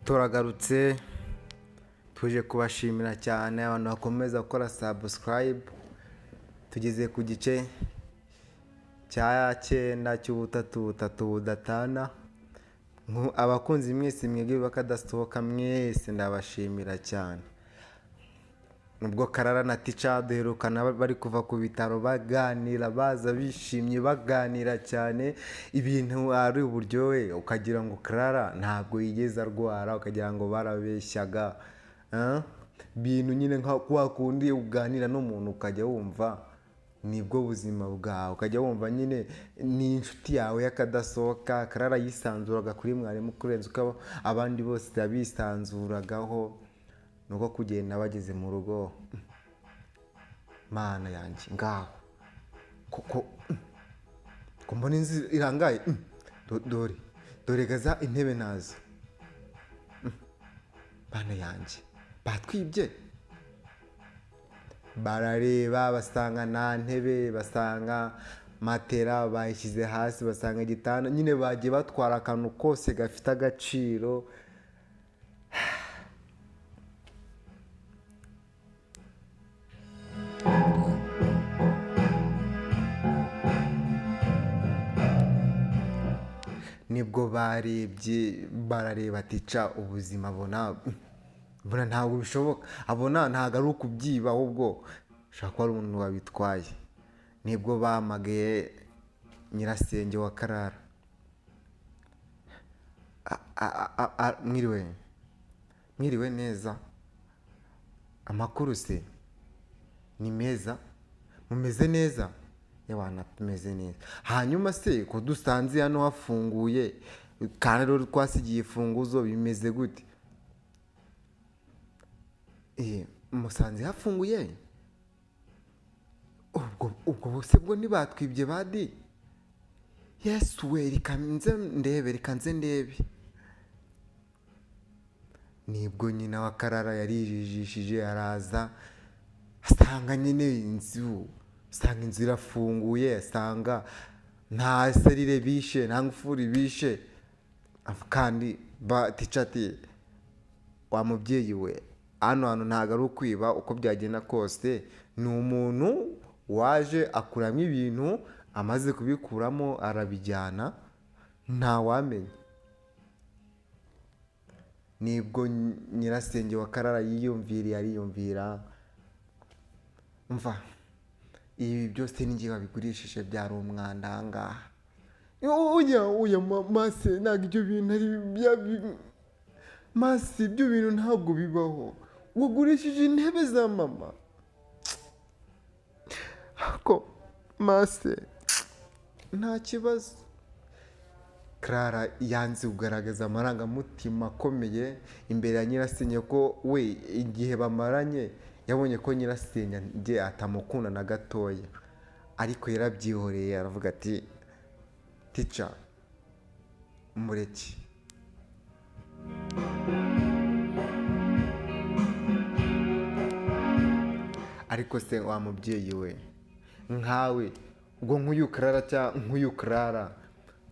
Turagarutse tuje kubashimira cyane abantu bakomeza gukora subscribe. Tugeze ku gice cya cyenda cy'ubutatu butatu budatana. Abakunzi mwese mwebwe bakadasohoka mwese ndabashimira cyane. Nubwo Karara na Tica duherukana bari kuva ku bitaro baganira, baza bishimye baganira cyane, ibintu ari uburyohe, ukagira ngo Karara ntabwo yigeze arwara, ukagira ngo barabeshyaga. Ibintu nyine nka kwa kundi uganira n'umuntu ukajya wumva nibwo buzima bwawe, ukajya wumva nyine ni inshuti yawe y'akadasohoka. Karara yisanzuraga kuri mwarimu kurenza uko abandi bose yabisanzuragaho. Nuko kugenda bageze mu rugo, Mana yanjye, ngaho koko ko mbona inzu irangaye, dore dore gaza intebe nazo, Mana yanjye, batwibye. Barareba basanga nta ntebe, basanga matera bayishyize hasi, basanga igitanda nyine bagiye batwara akantu kose gafite agaciro. Nibwo barebye barareba Tica ubuzima abona mbona ntabwo bishoboka, abona ntabwo ari ukubyiba, ahubwo ashobora kuba ari umuntu wabitwaye. Nibwo bahamagaye nyirasenge wa Karara. Mwiriwe, mwiriwe neza, amakuru se ni meza, mumeze neza? Ewana tumeze neza. Hanyuma se ko dusanze hano hafunguye kandi rero twasigiye imfunguzo, bimeze gute? Musanze hafunguye? Ubwo bose bwo ntibatwibye badi? Yesu we, reka nze ndebe, reka nze ndebe. Nibwo nyina wa Karara yarijijishije araza, asanga nyine inzu, asanga inzu irafunguye, asanga nta serire bishe, nta ngufuri bishe. Kandi Tica ati wa mubyeyi we, hano hantu ntabwo ari ukwiba, uko byagenda kose ni umuntu waje akuramo ibintu, amaze kubikuramo arabijyana, ntawamenya. Nibwo nyirasenge wa Karara yiyumviriye ariyumvira, mva ibi byose ni njye wabigurishije, byari umwanda aha ngaha. Oya, oya, mase, ntabwo ibyo bintu ari bya mase, ibyo bintu ntabwo bibaho. Wagurishije intebe za mama. Ko mase nta kibazo. Clara yanze kugaragaza amarangamutima akomeye imbere ya nyirasenge, ko we igihe bamaranye yabonye ko nyirasenge atamukunda na gatoya, ariko yarabyihoreye aravuga ati Tica mureke. Ariko se wa mubyeyi we, nkawe ubwo nk'uyu Karara cyangwa nk'uyu Karara,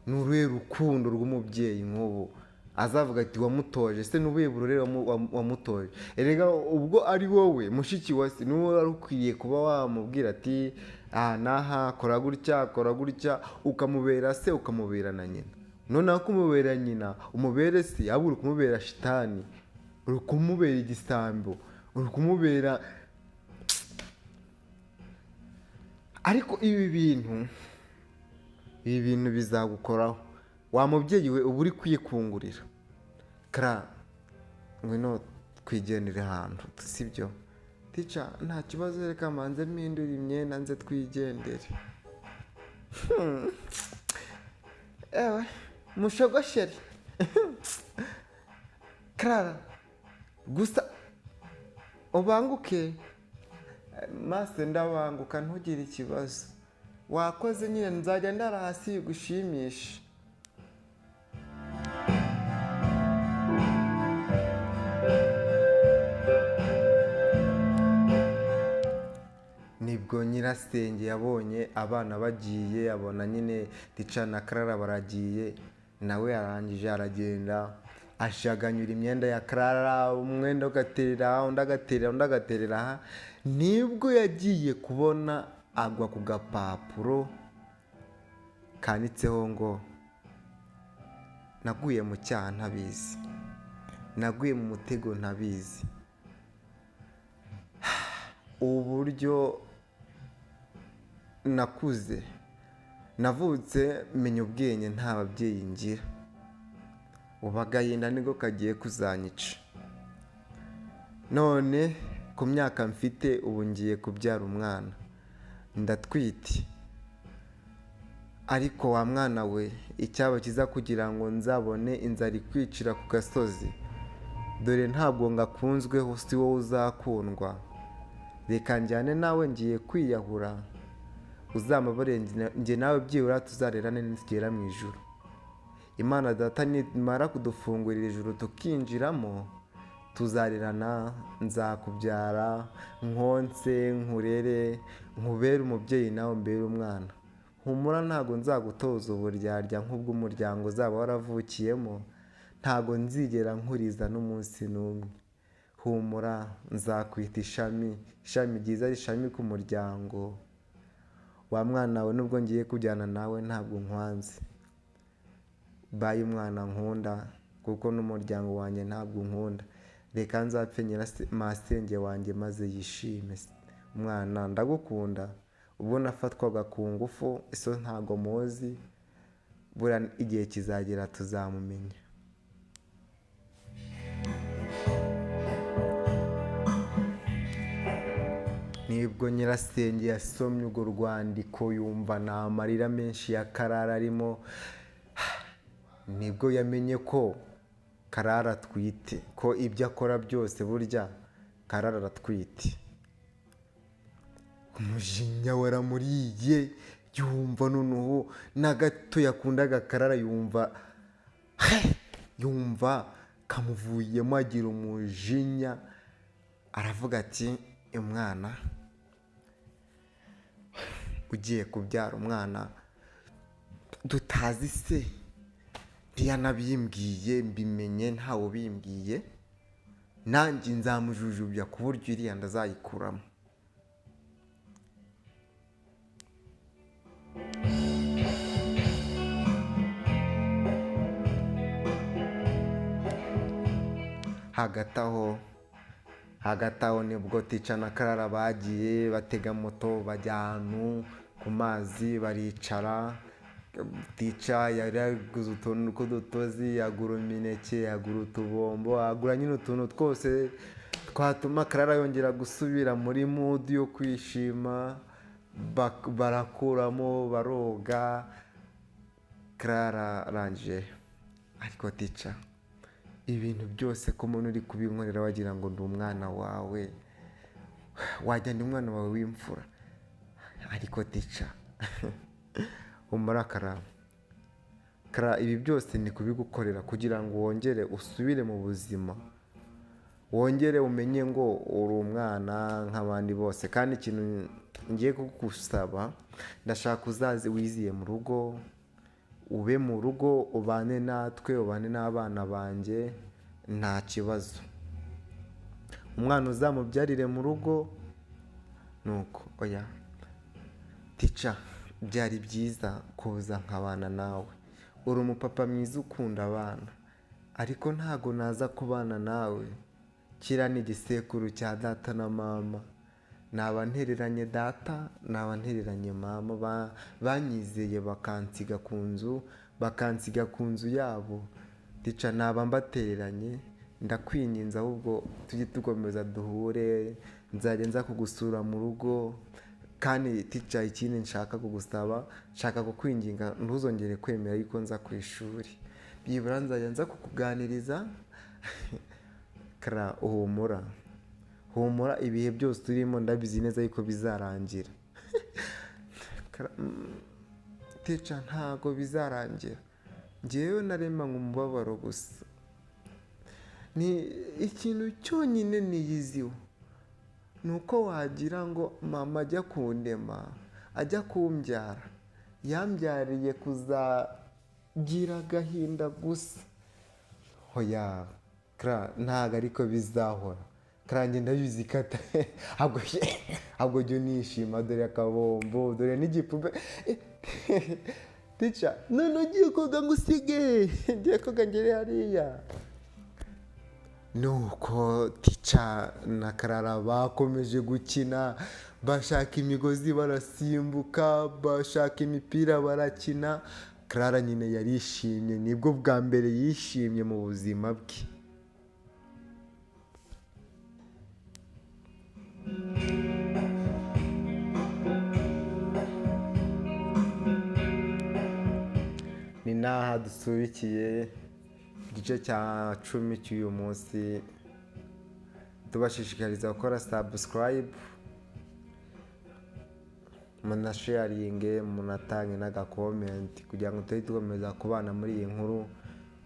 ni uruhe rukundo rw'umubyeyi nk'ubu azavuga ati wamutoje se? Ni ubuhe burere wamutoje? Erega ubwo ari wowe mushiki wa se, niwe wari ukwiye kuba wamubwira ati aha n'aha kora gutya, kora gutya, ukamubera se, ukamubera na nyina. Noneho kumubera nyina umubere se, ahubwo uri kumubera shitani, uri kumubera igisambo, uri kumubera. Ariko ibi bintu bizagukoraho wa mubyeyi we, uba uri kwikungurira. Kara ngwino twigendere ahantu, sibyo? Tica nta kibazo, reka mbanze mpindure imyenda nze twigendere. Ewe mushogosheri Karara, gusa ubanguke mase, ndabanguka ntugire ikibazo, wakoze nyine, nzajya ndara hasi bigushimishe. Nibwo nyirasenge yabonye abana bagiye, abona nyine Tica na Karara baragiye, nawe arangije aragenda. Ashaganyura imyenda ya Clara, umwenda ugaterera aha, undi agaterera, undi agaterera aha. Nibwo yagiye kubona agwa ku gapapuro kanditseho ngo naguye mu cyaha ntabizi, naguye mu mutego ntabizi. Uburyo nakuze, navutse menya ubwenge nta babyeyi ngira, ubu agahinda nibwo kagiye kuzanyica. None ku myaka mfite ubu ngiye kubyara umwana, ndatwite, ariko wa mwana we icyaba kiza kugira ngo nzabone inzara ikwicira ku gasozi, dore ntabwo ngakunzweho, si wowe uzakundwa, reka njyane nawe ngiye kwiyahura, uzambabarire njye nawe byibura tuzarerane nitugera mu ijuru. Imana data nimara kudufungurira ijuru tukinjiramo, tuzarerana, nzakubyara, nkonse, nkurere, nkubere umubyeyi nawe umbere umwana. Humura ntago nzagutoza uburyarya nk'ubw'umuryango uzaba waravukiyemo, ntago nzigera nkuriza n'umunsi n'umwe. Humura nzakwita ishami, ishami ryiza rishami ku muryango. Wa mwana we nubwo ngiye kujyana nawe ntabwo nkwanze, baye umwana nkunda kuko n'umuryango wanjye ntabwo unkunda, reka nzapfe masenge wanjye maze yishime. Umwana ndagukunda, ubwo nafatwaga ku ngufu so ntago muzi, buriya igihe kizagera tuzamumenya. Nibwo nyirasenge yasomye urwo rwandiko yumva ni amarira menshi ya Karara arimo, nibwo yamenye ko Karara atwite, ko ibyo akora byose burya Karara aratwite. Umujinya waramuriye, yumva noneho na gato yakundaga Karara yumva kamuvuyemo, agira umujinya, aravuga ati umwana ugiye kubyara umwana tutazi se, ntiyanabimbwiye, mbimenye ntawe ubimbwiye, nanjye nzamujujubya ku buryo iriya ndazayikuramo. Hagati aho nibwo Tica na Karara bagiye batega moto bajya ahantu ku mazi baricara. Tica yari yaguze utuntu tw'udutozi, agura imineke, agura utubombo, agura nyine utuntu twose twatuma Karara yongera gusubira muri mood yo kwishima. Barakuramo baroga, Karara arangije. Ariko Tica, ibintu byose ko umuntu uri kubinkorera wagira ngo ndi umwana wawe, wajya ndi umwana wawe w'imfura. Ariko Tica humura Karara, Karara ibi byose ni kubigukorera kugira ngo wongere usubire mu buzima, wongere umenye ngo uri umwana nk'abandi bose. Kandi ikintu ngiye kugusaba, ndashaka uzaze wiziye mu rugo, ube mu rugo, ubane natwe, ubane n'abana banjye, nta kibazo. Umwana uzamubyarire mu rugo, nuko oya Tica, byari byiza kuza nkabana nawe, uri umupapa mwiza ukunda abana, ariko ntago naza kubana nawe, kiriya ni igisekuru cya data na mama, naba ntereranye data, naba ntereranye mama, banyizeye bakansiga ku nzu, bakansiga ku nzu yabo. Tica naba mbatereranye, ndakwinginze ahubwo tujye dukomeza duhure, nzajya nza kugusura mu rugo. Kandi Tica ikindi nshaka kugusaba, nshaka kukwinginga ntuzongere kwemera yuko nza ku ishuri, byibura nzajya nza kukuganiriza. Kara humura, humura ibihe byose turimo ndabizi neza yuko bizarangira. Tica ntago bizarangira, njyewe naremanywe umubabaro gusa, ni ikintu cyonyine niyiziho, ni uko wagira ngo mama ajya kundema, ajya kumbyara, yambyariye kuzagira agahinda gusa. Hoya Clara, ntabwo ariko bizahora. Clara, njye ndabizi kata ahubwo jya unishima, dore akabombo, dore n'igipupe. Teacher, none ugiye koga ngo usige, ngiye koga ngere hariya. Nuko teacher na Clara bakomeje gukina, bashaka imigozi barasimbuka, bashaka imipira barakina. Clara nyine yarishimye, nibwo bwa mbere yishimye mu buzima bwe. Ni n'aha dusubikiye igice cya 10 cy'uyu munsi, tubashishikariza gukora subscribe, munasharinge, munatange n'agakomenti kugira ngo tujye dukomeza kubana muri iyi nkuru.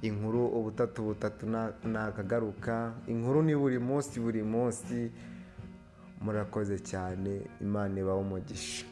Inkuru ubutatu butatu nakagaruka, inkuru ni buri munsi buri munsi. Murakoze cyane, Imana ibahe umugisha.